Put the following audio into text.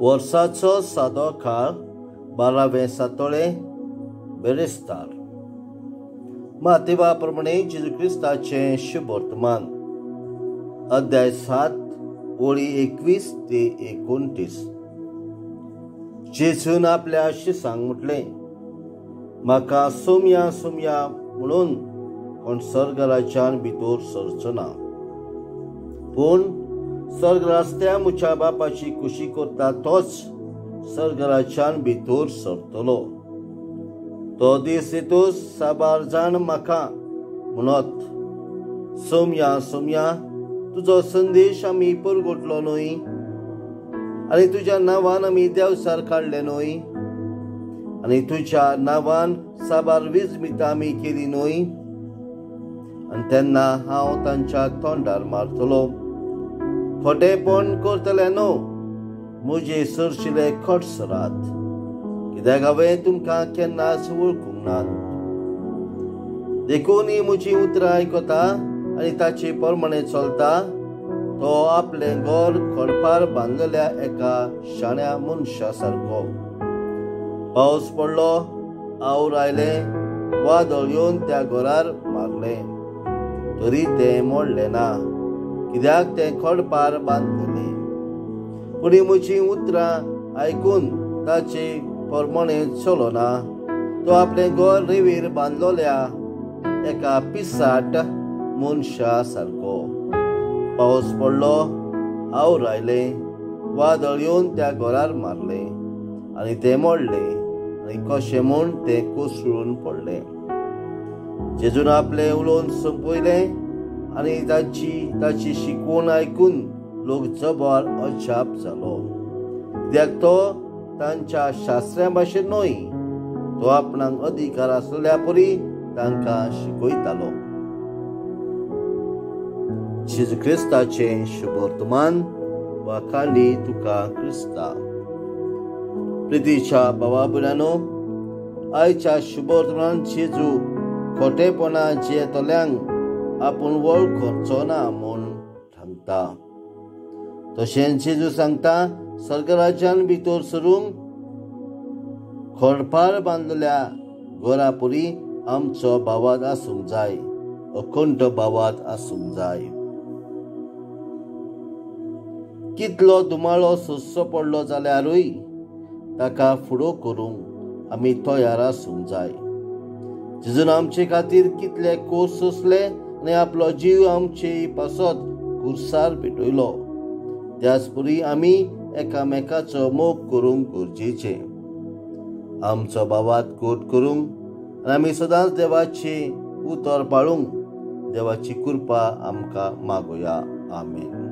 वर्साचो सादो काळ 12वें सातोळें बेरेस्तार. मातेवा प्रमाणे जेजू क्रिस्ताचें शुभवर्तमान, अध्याय 7 ओळी 21 ते 29. जेजून आपल्या शिसांक म्हटलें, म्हाका सोमया सोमया म्हणून कोण सर्गराज्यान भितर सरचो ना, पूण सर्गरास्त्या म्हज्या बापाची खुशी करता तोच सर्गराज्यान भितर सरतलो. तो दीस येतूच साबार जाण म्हाका म्हणत, सोमया सोमया, तुजो संदेश आमी परगटलो न्हय, आनी तुज्या नांवान आमी देवसार काडले न्हय, आनी तुज्या नांवान साबार विजमितां आमी केली न्हय. आनी तेन्ना हांव तांच्या तोंडार मारतलो, खोटेपण करतले न्हू, म्हजे सरशिले खोट सरात, कित्याक हांवें तुमकां केन्नाच वळखूंक ना. देखून ही म्हजी उतरां आयकता आनी ताचे प्रमाणे चलता, तो आपलें घर खडपार बांदलेल्या एका शाण्या मनशा सारको. पावस पडलो, our आयलें, वादळ येवन त्या घरार मारलें, तरी तें मोडलें ना, कित्याक तें खडपार बांदलें. पूण म्हजी उतरां आयकून ताचे प्रमाणे चलना, तो आपलें घर रेंवेर बांदलेल्या एका पिसाट मनशा सारको. पावस पडलो, our आयलें, वादळ येवन त्या घरार मारलें आनी तें मोडलें, आनी कशें म्हूण तें कोसळून पडलें. जेजून आपलें उलोवन सोंपयलें आनी ताची शिकवण आयकून लोक जबर अजाप जालो, कित्याक तो तांच्या शास्त्र्यां भाशेन न्हय, तो आपणाक अधिकार आसलेल्या परी तांकां शिकयतालो. जेजू क्रिस्ताचें शुभवर्तमान. वाखाणी तुका क्रिस्ता. प्रितीच्या भावा भयणांनो, आयच्या शुभवर्तमान जेजू खोटेपणा जियेतल्यांक आपूण वळखचो ना म्हूण सांगता. तशेंच जेजू सांगता, सर्गराज्यान भितर सरूंक खडपार बांदलेल्या घरापुरी आमचो भावात आसूंक जाय, अखंड भावात आसूंक जाय. कितलो धुमाळो सोंसचो पडलो जाल्यारूय ताका फुडो करूंक आमी तयार आसूंक जाय. जेजून आमचे खातीर कितले कोस सोंसले आनी आपलो जीव आमचे पासत कुर्सार पेटयलो, त्याच परी आमी एकामेकाचो मोग करूंक गरजेचें. आमचो भावात गोट करूंक आनी आमी सदांच देवाचें उतर पाळूंक देवाची कृपा आमकां मागोया. आमेन.